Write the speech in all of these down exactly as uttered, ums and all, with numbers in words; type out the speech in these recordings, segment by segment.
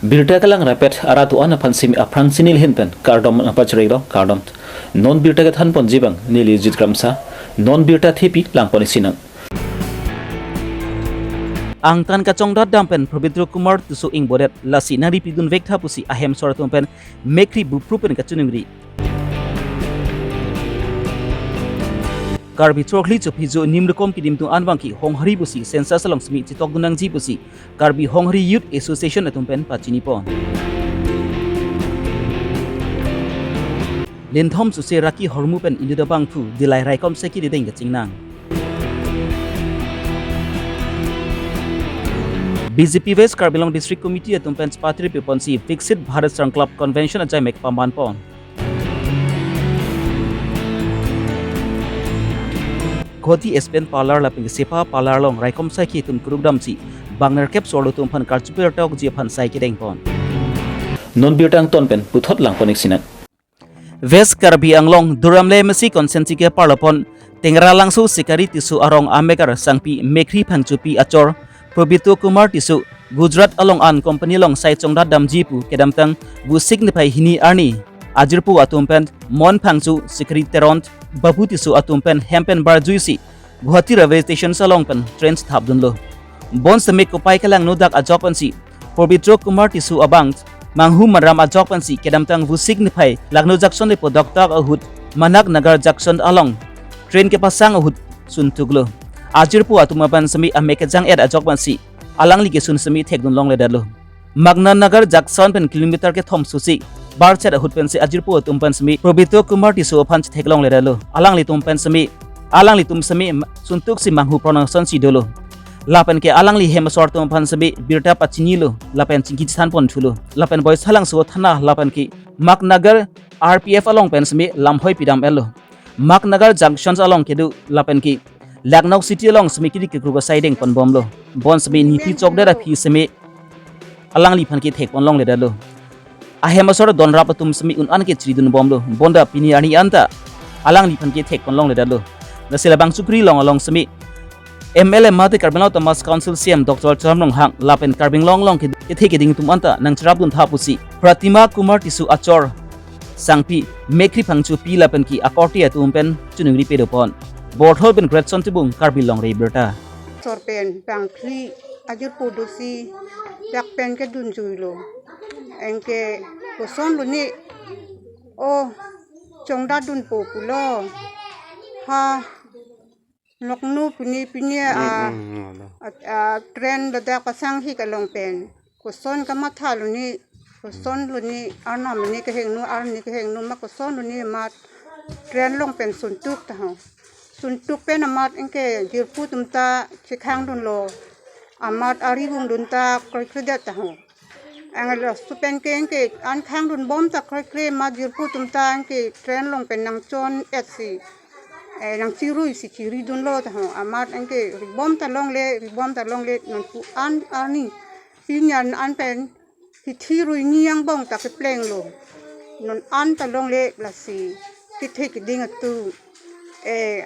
Birta kelang rapet arat do-an aphan simi aphrang si neli ahin pen kardom nangpachirilo, kardom. Non birta kethan ponji abang neli Jit Kramsa, non birta thepi lang pon-ik sinang. Angtan kachongdat dam pen Pabitra Kumar Tisso ingbodet, lasi nangri pidun vek tha pusi ahem asor atum pen mekkri bupru pen kachiningri. Karbi chorkhli chophi jo nimrukom kedim atum an abangke honghari pusi census along simi chetokdun nangji pusi Karbi Honghari Youth Association atum pen pachini pon. Linthom suse raki hormu pen inut abangphu dilai raikom saikiri deng kachingnang. B J P West Karbi Anglong District Committee atum pen chepatiri ponsi Viksit Bharat Sankalp Convention ajai mek paman pon. Guwahati S P N Parlour lapen Sepa Parlour along raikom saikiri atum kuruk damsi bang nerkep so-arlo atum aphan karjupi arta okji aphan sai kedeng pon. Non birta angton pen puthot lang pon-ik sinang. West Karbi Anglong Duar Amla M A C constituency ke-arlo pon Tengralangso Sikari Tisso arong amegar sangpi mekkri phangchopi achor Pabitra Kumar Tisso Gujarat along an company along sai chongdat damji pu kedamtang Vosik niphai hini arni ajirpo atum pen Mon Phangcho, Sikari Teron, Babu Tisso atum pen hem pen barjuisi Guwahati railway station along pen train thapdunlo. Bonsitame kopai kelangno dak ajok pensi Pabitra Kumar Tisso abang manghu manram ajok pensi kedamtang Vosik niphai Lucknow junction le podoktak ahut Manak Nagar junction along train kepasang ahut suntuklo. Ajirpo atum aphan simi amek kejang-et ajok pensi alangli kesun simi thekdun longledetlo. Manak Nagar junction pen kilometer kethom susi barchet ahut pensi ajirpo atum aphan simi Pabitra Kumar Tisso aphan chethek longledetlo. Alanglitum pen simi, alanglitum simi suntuksi manghu pronangson si dolo. Lapen ke alangli hem asor atum aphan simi birta pachinilo, lapen chingki chethan pon thulo. Lapen Baithalangso thana lapen ke Manak Nagar R P F along pen simi lamhoi pidam-etlo. Manak Nagar junction along kedo lapen ke Lucknow city along simi kiri kekruk asai deng pon bomlo. Bonsitame nipi chokdet aphi simi alangliphan kethek pon longledetlo. Ahem asor donrap atum simi un-an ke chiridun bomlo. Bonta pini arni anta alangliphan kethek pon longledetlo. Lasi labang chukri long along simi M L A mate Karbi Anglong Autonomous Council C E M Doctor Tuliram Ronghang lapen Karbi Anglong along ke, kethe keding atum anta nangcherapdun tha pusi Pabitra Kumar Tisso achor sangpi mekkri phangchopi lapen ke akorte atum pen chiningri pado pon. Borthol pen Greatson Tibung, Karbi Longri Abirta. Asor pen bangphli ajirpo dosi dak pen kedunjuilo. Anke kosonlo ne, o chongdatdunpo pulo. Ha, Lucknow pini pini a, mm, mm, mm, a, a, train ladak pasang-ik along pen koson kamathalo ne, kosonlo ne, arnam ne kehingno, arni kehingno ma kosonlo ne amat train along pen suntuk taho. Suntuk pen amat anke jirpo atum ta chekhangdunlo. Amat ari vungdun ta kroikredet taho. Anke laso pen ke anke an khangdun bom ta kroikre amat jirpo atum ta anke train along pen nangchon-etsi, eh, nangchiruisi chiridunlo taho. Amat anke ribom ta longle, ribom ta longle, non pu an arni pini an pen hithi rui ni angbong ta keplenglo. Non an ta longle lasi kethe keding atum, eh,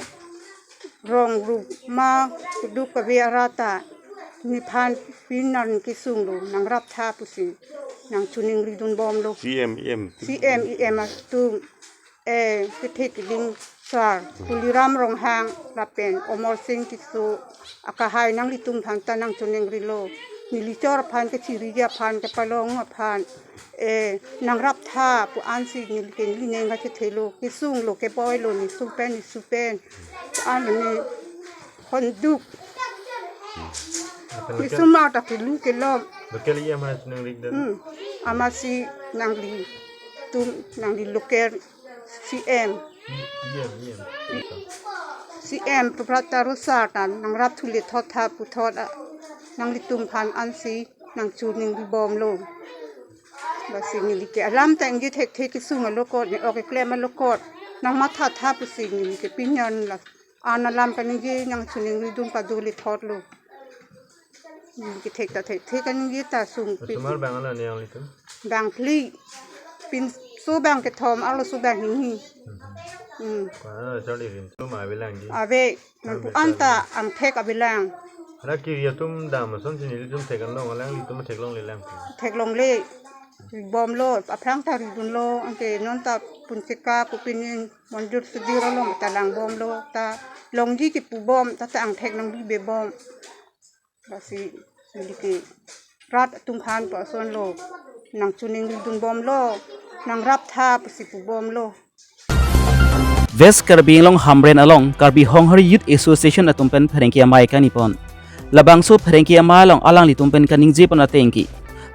rong rup ma keduk kave arat ta nephan pini an kesunglo, nangrap tha pusi nangchiningridun bomlo. C M, E M. C M, E M atum, eh, kethe keding sar, Tuliram Ronghang lapen Amarsing Tisso akehai nanglitum aphan ta nangchiningrilo. Neli chor aphan kechiriji aphan kepalong aphan, eh, nangrap tha pu ansi neli ke neli neng kachethelo, kesunglo, keboilo, nesu pen, nesu pen. An ne honduk. Nesu ma ta kelu kelom. Local E M hai chiningri dan. Hmm. Amatsi nanglitum, nangli local C M. E M, E M. C M Pabitra Rosa ta nangrap thule thot tha puthot a, nanglitum aphan ansi nangchiningri bomlo. Lasi neli ke alam ta ingje thekthe, kesung alokot, ne ok keklem alokot, nangmatha tha pusi neli ke pini an la an alam kaningje nangchiningridun kado le thotlo. Neli ke thek ta thekthe kaningje ta sungpik. Osomar bang ala ne nanglitum? Bangphli. Pinso bang kethom, arloso bang hini. Hmm. Ko-an asor rimtum avelangji? Ave, non pu anta angthek avelang. Hala kiri atum dam ason si nelitum theklong, alanglitum theklongle lang. Theklongle, bomlo, aphrang ta ridunlo, anke non ta puncheka kopine monjur sudiro lo ta lang bomlo, ta longji kipubom, ta ta angthek nangbibe bom. Lasi neli ke rat atum aphan pu asonlo, nangchoningri dunbomlo, nangraptha pusi pubomlo. West Karbi Anglong Hamren along Karbi Honghari Youth Association atum pen pherangke amei kangnipon. Labangso pherangke amei along alanglitum pen kaningjepon ateng ke,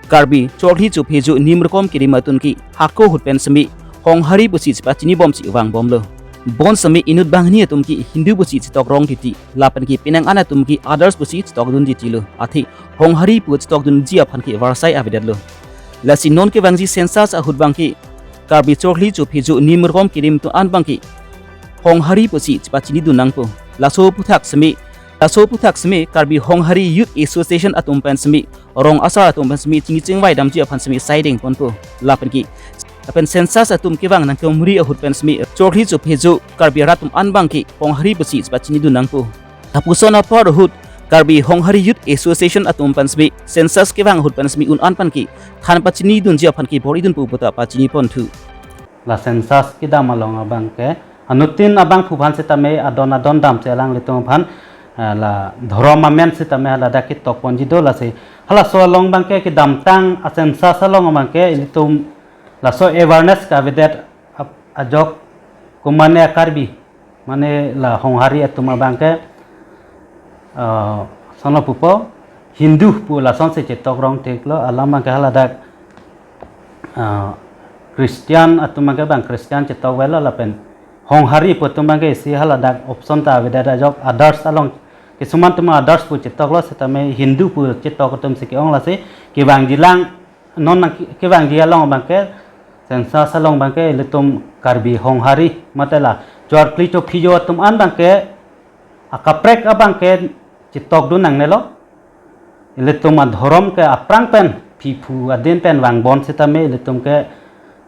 Karbi chorli chophejo nimrukom kirim atum ke hako ahut pen seme Honghari pusi chepachinibomsi vangbomlo. Bonseme inut banghini atum ke Hindu pusi chetokrong titi, lapen ke penang an atum ke others pusi chetokdun titilo. Athe Honghari pu chetokdunji aphan ke varsai avedetlo. Lasi non kevangji census ahut abang ke Karbi chorli chophejo nimrukom kirim atum an abang ke Honghari pusi chepachinidun nangpo. Laso aphuthak seme, laso aphuthak seme Karbi Honghari Youth Association atum pen seme, rong asar atum pen seme chingki chingvai damji aphan seme saideng ponpo. Lapen ke, lapen census atum kevang nangkemri ahut pen seme chorli chophejo Karbi arat atum an abang ke Honghari pusi chepachinidun nangpo. Lapuson apor ahut Karbi Honghari Youth Association atum pen seme census kevang ahut pen seme un an abang ke than pachinidunji aphan ke bor-idunpo puta pachinipon thu. La census kedam along abang ke anuttin abangphu aphan sitame adon adon damsi alanglitum aphan, eh, la dhorom amen sitame haladak ketokponji do. Lasi halaso along abang ke kedamtang a census along abang ke ilitum laso awareness kavedet ap-, ajok kumane a Karbi, mane la Honghari atum abang ke, eh, sono pupo, Hindu pu lasonsi chetokrong tiklo, alam abang ke haladak, eh, Christian atum abang ke bang Christian chetok avelo lapen Honghari pu atum abang ke isi haladak option ta avedet ajok others along, kisuman atum others pu chetoklo sitame Hindu pu chetok atum si ke-ong. Lasi kevangji lang non nang ke-, kevangji along abang ke, census along abang ke ilitum Karbi Honghari mate la chorli chophejo atum an abang ke akaprek abang ke chetokdun nangnelo. Ilitum adhorom ke aphrang pen phiphu adin pen vangbom sitame ilitum ke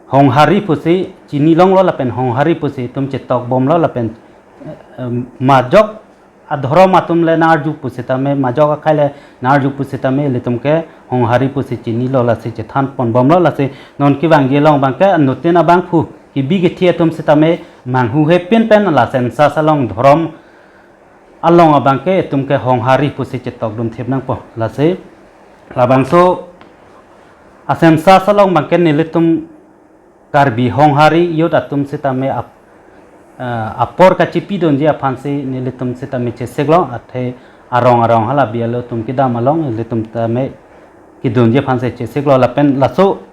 Honghari pusi chinilonglo lapen Honghari pusi itum chetokbomlo lapen, eh, majok adhorom atum le nang-arju pusitame, majok akhai le nang-arju pusitame, ilitum ke Honghari pusi chinilo, lasi chethanponbomlo. Lasi non kevangji along abang ke anuttin abangphu kebi kethe atum sitame manghuhepin pen la census along dhorom along abang ke itum ke Honghari pusi chetokdun thip nangpo. Lasi labangso a census along abang ke nelitum Karbi Honghari youth atum sitame ap-, eh, apor kachipidunji aphansi nelitum sitame chesiklo, athe arong arong hala bialo atum kedam along nelitum tame kedunji aphansi chesiklo lapen laso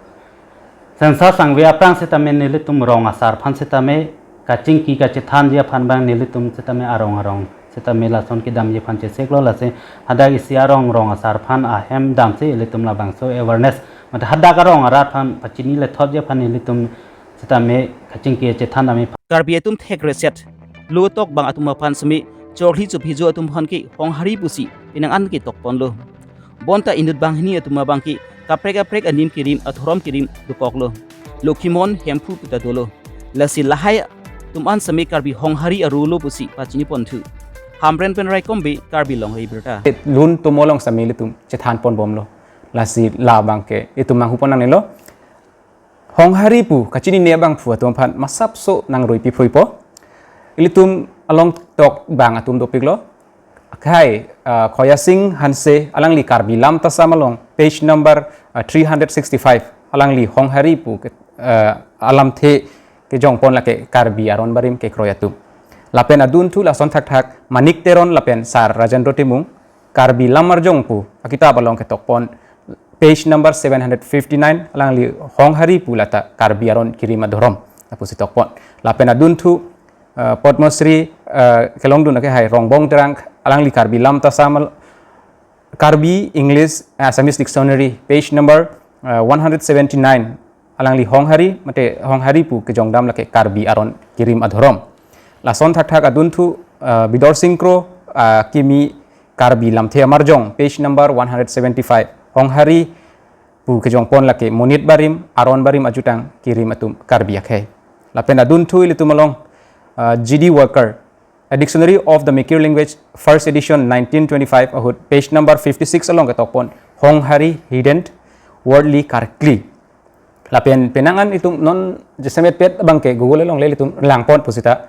census sangve aphrang sitame nelitum rong asar aphan sitame kachingki kachethanji aphan abang nelitum sitame arong arong sitame lason kedamji aphan chesiklo. Lasi hadak isi arong rong asar aphan ahem damsi ilitum labangso awareness mate hadak arong arat aphan pachini lethotji aphan ilitum sitame kachingki chethan dam aphan. Karbi atum thekreset, lo tokbang atum aphan seme chorli chophejo atum aphan ke Honghari pusi penang an ketokponlo. Bonta inut banghini atum abang ke kaprek kaprek anim kirim, adhorom kirim dokoklo. Lokhimon Hemphu puta dolo. Lasi lahai atum an seme Karbi Honghari arolo pusi pachinipon thu. Hamren pen Raikom Bey, Karbi Longri Abirta. Lun tomo along seme ilitum chethanponbomlo. Lasi labang ke itum manghupon nangnelo. Honghari pu kachinine abangphu atum aphan masapso nangrui piphruipo. Ilitum along tokbang atum dopiklo. Akhai, ah, Khoya Sing Hanse alangli Karbi Lamtasam along page number, ah, three hundred sixty-five, alangli Honghari pu ke, ah, alamthe kejongpon lake Karbi aron barim kekroi atum. Lapen adunthu lason thakthak Manik Teron lapen Sar Rajendra Timung Karbi Lammarjong pu akitap along ketokpon page number seven hundred fifty-nine, alangli Honghari pu lata Karbi aron kirim adhorom lapusi tokpon. Lapen adunthu, eh, Padma Shri, eh, kelongdun akehai Rongbong Terang, alangli Karbi Lamtasam al-, Karbi English, eh, Assamese Dictionary, page number, eh, one hundred seventy-nine, alangli Honghari mate Honghari pu kejongdam lake Karbi aron kirim adhorom. Lason thakthak adunthu, eh, Bidor Sing Kro, eh, kimi Karbi Lamthe Amarjong, page number one hundred seventy-five, Honghari pu kejongpon lake monit barim, aron barim ajutang kirim atum Karbi akhei. Lapen adunthu ilitum along, ah, G D worker, A Dictionary of the Mikir Language, first edition, nineteen twenty-five ahut, page number fifty-six along ketokpon, Honghari, hidden worldly karkli. Lapen penang an itum non jasemet pet abang ke Google along le itum langpon pusita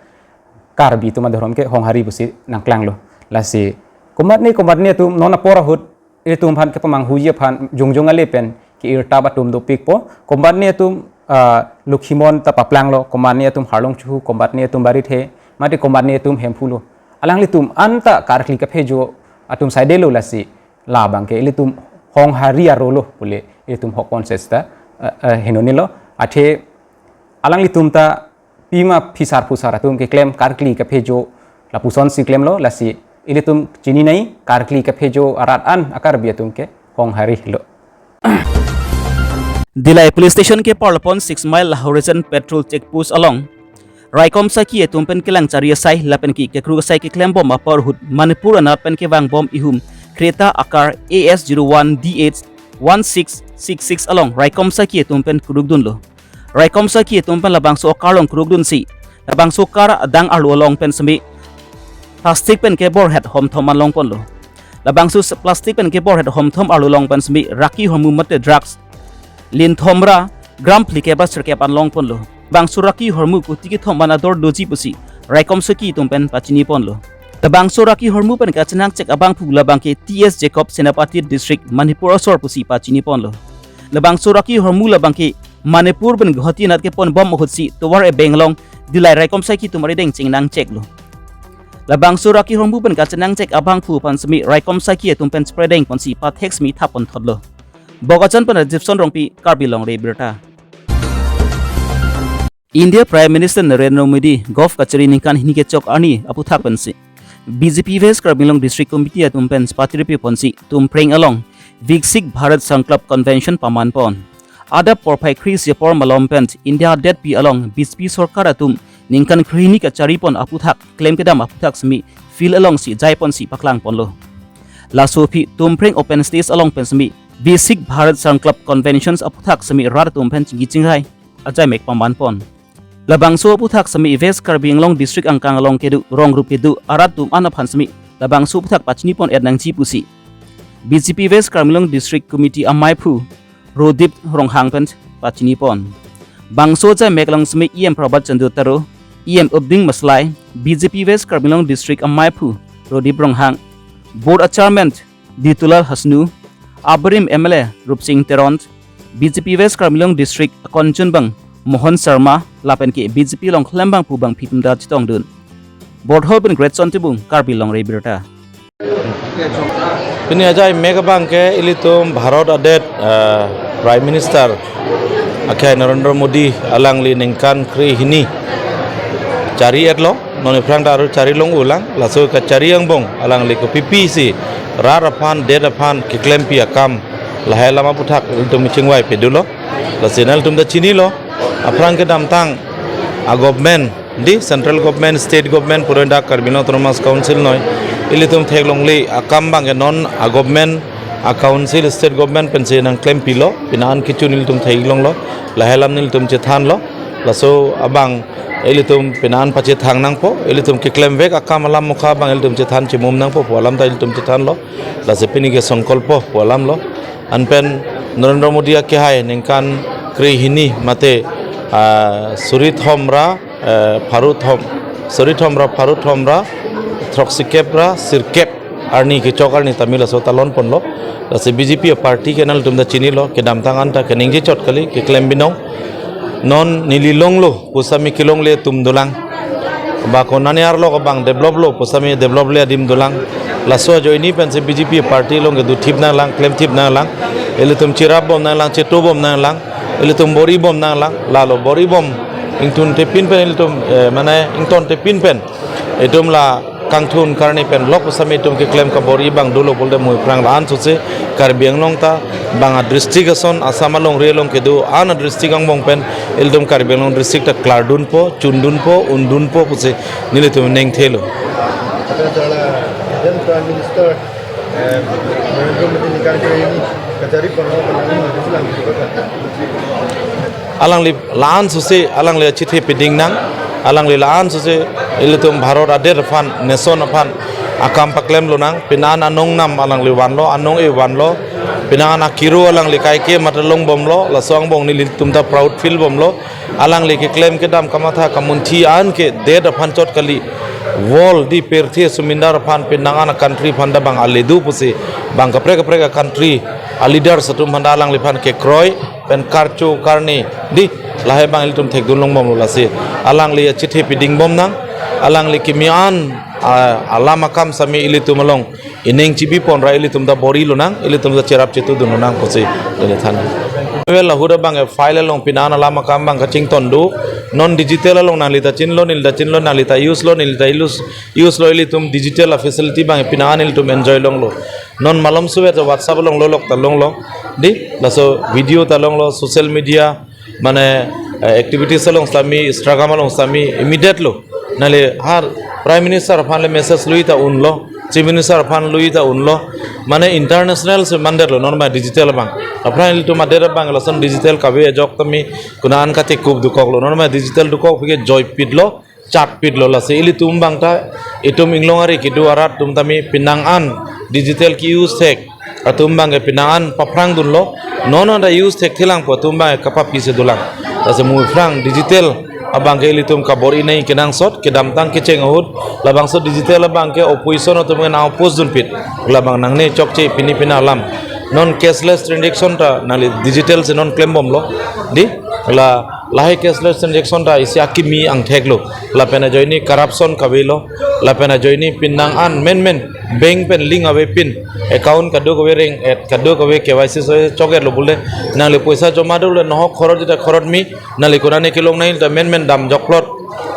Karbi atum adhorom ke Honghari pusi nangklanglo. Lasi komatne komatne atum non apor ahut ilitum aphan kepamanghuji aphan jongjong ale pen ke-irtap atum dopikpo. Komatne atum, ah, Lokhimon ta paplanglo, komatne atum Harlong Chuhu, komatne atum Barithe, mate komatne atum Hemphu lo. Alanglitum anta karkli kaphejo atum saidelo, lasi labang ke ilitum Honghari arolo pule ilitum hokpon sesta, eh, eh, henonelo. Athe alanglitum ta pima phisar phusar atum keklem karkli kaphejo lapusonsi klemlo, lasi ilitum chininei karkli kaphejo arat an a-Karbi atum ke Honghari lo. Dillai Police Station ke Parlopon Six Mile Lahorijan Patrol Check Post along raikom saki atum pen kelang chari asai lapen ke kekruk asai keklembom apor ahut Manipur anat pen kevangbom ihum Creta akar A S zero one D H one six six six along raikom saki atum pen krukdunlo. Raikom saki atum pen labangso akar along krukdunsi labangso akar adang arlo along pen semi plastic pen keborhet homthom an longponlo. Labangso s-, plastic pen keborhet homthom arlo along pen semi raki hormu mate drugs linthom ra gram phlikep ra sirkep an longponlo. Labangso raki hormu kuti kethom an ador doji pusi raikom saki atum pen pachiniponlo. Labangso raki hormu pen kachenangchek abangphu labang ke T S Jacob, Senapati District, Manipur asor pusi pachiniponlo. Labangso raki hormu labang ke Manipur pen Guwahati anat keponbom ahutsi tovar ebeng along Dillai raikom saki atum arideng chengnangcheklo. Labangso raki hormu pen kachenangchek abangphu aphan semi raikom saki atum pen spreading ponsi pathek semi thapon thotlo. Bokajan pen Rajiv Son Rongpi, Karbi Longri Abirta. India Prime Minister Narendra Modi golf kachari ningkan hini kechok arni aputhak pensi B J P West Karbi Anglong District Committee atum pen patirpi ponsi Tumpreng along Viksit Bharat Sankalp Convention pamanpon. Adap porphai kre-isi apor malom pen India adetpi along B J P sorkar atum ningkan krehini kacharipon aputhak klem kedam aputhak semi field alongsi jaiponsi paklangponlo. Laso aphi Tumpreng open stage along pen semi Viksit Bharat Sankalp Conventions aputhak semi rat atum pen chingki chingrai ajaimek pamanpon. Labangso aputhak semi West Karbi Anglong District angkang along kedo rong rup kedo arat atum an aphan semi labangso aputhak pachinipon-et nangji pusi B J P West Karbi Anglong District Committee amaiphu Prodip Ronghang pen pachinipon. Bangso ajaimek along semi E M Prabhat Chandra Taro, E M Upding Maslai, B J P West Karbi Anglong District amaiphu Prodip Ronghang, Board Chairman Ditulal Hasnu, abarim M L A Rupsing Teron, B J P West Karbi Anglong District akonchunbang Mohon Sharma lapen ke B J P along klembangphu bangphi atum ta chetongdun. Borthol pen Great Son Tibung, Karbi Longri Abirta. Pini ajaimek abang ke ilitum Bharat adet, eh, Prime Minister akhai Narendra Modi alangli ningkan krehini chari-etlo. Non iphrang ta aru chari long ulang, laso kachari angbong alangli kopipi si rat aphan, det aphan keklempi akam lahai alam aputhak ilitum chingvai pedulo. Lasi nanglitum ta chinilo, aphrang kedamtang a government, di central government, state government, puron dak Karbi Anglong Autonomous Council noi, ilitum theklongle akam abang ke non a government, a council, state government pensi nangklempilo, pini an kechun ilitum theklonglo, lahai alam nelitum chethanlo. Laso abang ilitum pini an pachethang nangpo, ilitum keklemvek akam alam mokha abang ilitum chethan chimum nangpo pu alam ta ilitum chethanlo. Lasi pini ke songkolpo pu alamlo. Anpen Narendra Modi akehai ningkan krehini mate, ah, suri thom ra, eh, pharo thom, suri thom ra pharo thom ra throksikep ra sirkep arni kechok arni tame laso ta lonponlo. Lasi B J P party ke nanglitum ta chinilo, kedamtang anta keningje chot kali, keklem binong. Non neli longlo pu sami kelongle atum dolang. Ba konane arlo abang develop lo pu sami develop le adim dolang. Laso ajoine pensi B J P party along kedo thip nanglang, klem thip nanglang. Ilitum cherapbom nanglang, chetobom nanglang. Ilitum bor-ibom nanglang. Lalo bor-ibom ingtun tepin pen ilitum, eh, mane ington tepin pen itum la kangthun karni pen lok sami itum keklem kabor-i abang dolo pulote mo iphrang la-an sose Karbi Anglong ta bang a district ason Assam alongri along kedo an a district angbong pen ilitum Karbi Anglong district ta klardunpo, chundunpo, undunpo pusi nelitum ningthelo. Then Prime Minister, eh, Narendra Modi ni kan kari ni kachari kono kono ni bilang. Alangli la-an sose alangli achethe peding nang. Alangli la-an sose ilitum Bharat adet aphan, nation aphan akam paklem lonang, pini an anong nam alangli vanlo, anong-e vanlo, pini an akiro alangli kaike mate longbomlo, laso angbong nelitum ta proud feel bomlo. Alangli keklem kedam kamatha kamunthi an ke det aphan chot kali, world di pirthe sumindar aphan pini an a-country aphan ta bang ale do pusi, bang kaprek kaprek a-country a-leaders atum aphan ta alangliphan kekroi pen karcho karni di lahai bang ilitum thekdun longbomlo. Lasi alangli achethe piding bomnang, alangli kimi an, a, alam akam sami ilitum along ining chibi ponra ilitum ta bor-i lonang, ilitum ta cherap chetudun lonang pusi neli than. Well, lahuda bang e file along pini an alam akam bang kachington do, non digital along nangli ta chinilo, neli ta chinilo, nangli ta use lo, neli ta use, use lo, ilitum digital a-facility bang pini an ilitum enjoy longlo. Non malom suet WhatsApp along lolok ta longlo, di, laso video ta longlo, social media, mane, eh, activities along sami, Instagram along sami, immediate lo. Nangli har Prime Minister aphan le message lui ta unlo, Chief Minister aphan lui ta unlo, mane international se mandetlo, non ma digital bang. Aphrang ilitum adet bang lason digital kave ajok tami, kona an kate kup dokoklo, non ma digital dokok pike joy pitlo, chat pitlo. Lasi ilitum bang ta, itum inglong ari kedo arat atum tami pini an digital ke-use thek atum bang ke pini an paphrang dunlo, non non ta use thek thelang pu atum bang ke kapap kise dolang. Lasi mu phrang digital abang ke ilitum kabor-i nai kenangsot, kedamtang kecheng ahut, labangso digital abang ke opposition atum ke nang-oppose dunpit, labang nangne chokche pini pini alam. Non cashless transaction ta nangli digital si non klembomlo, di, la lahai cashless transaction ta isi akimi angthek lo. Lapen ajoine corruption kavelo. Lapen ajoine pini an menmen bank pen link ave pin, account kadokave ring-et, kadokave K Y C so chok-etlo pule, nangli poisa joma dole nohok khorot jita khorot mi, nangli konane kelong nangji ta menmen dam jokplot,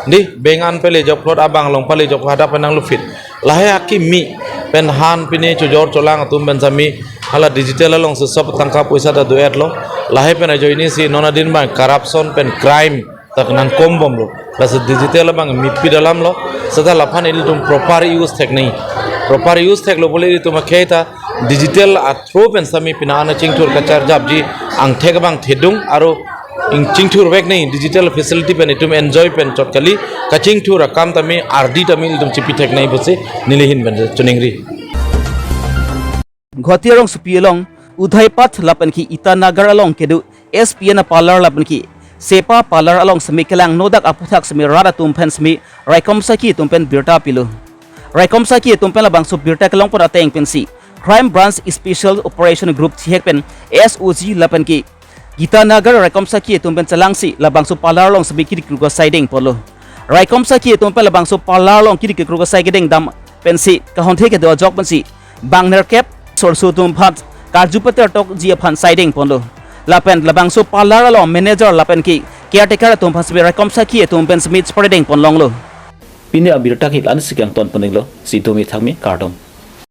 di, bank an pale jokplot, abang along pale jok hadak pen nanglupit. Lahai akimi pen han pine chojor cholang atum pen sami hala digital along se sob tangka poisa ta do-etlo. Lahai pen ajoine si non adin bang corruption pen crime ta nangkombomlo. Lasi digital abang mipit alamlo. Seta laphan ilitum proper use thek nai. Proper use theklo pule ilitum akhei ta digital a-through pen sami pini an chingthur kacharjapji angthek abang thedung, aro ing chingthur vek nai, digital facility pen itum enjoy pen chot kali, kachingthur akam tami ardi tami ilitum chipi thek nai pusi neli ahin pen choningri. Guwahati arongsopi along Udaipat lapen ke Itanagar along kedo S P N a-parlour lapen ke Sepa parlour along semi kelang nodak aputhak semi rat atum pen semi raikom saki atum pen birta pilo. Raikom saki atum pen labangso birta kelongpon ateng pensi Crime Branch Special Operation Group chihek pen S O G lapen ke Gitanagar raikom saki atum pen chelangsi labangso parlour along semi kedikruk asai dengponlo. Raikom saki atum pen labangso parlour along kedikruk asai kedengdam pensi kahonthe kedo ajok pensi bang nerkep sorsu atum aphan karju pater tokji aphan sai dengponlo. Lapen labangso parlour along manager lapen ke caretaker atum aphan semi raikom saki atum pen semi chepare dengpon longlo. Pini abirta ke la-ansi kangton poninglo, si dumi thangmi kardom.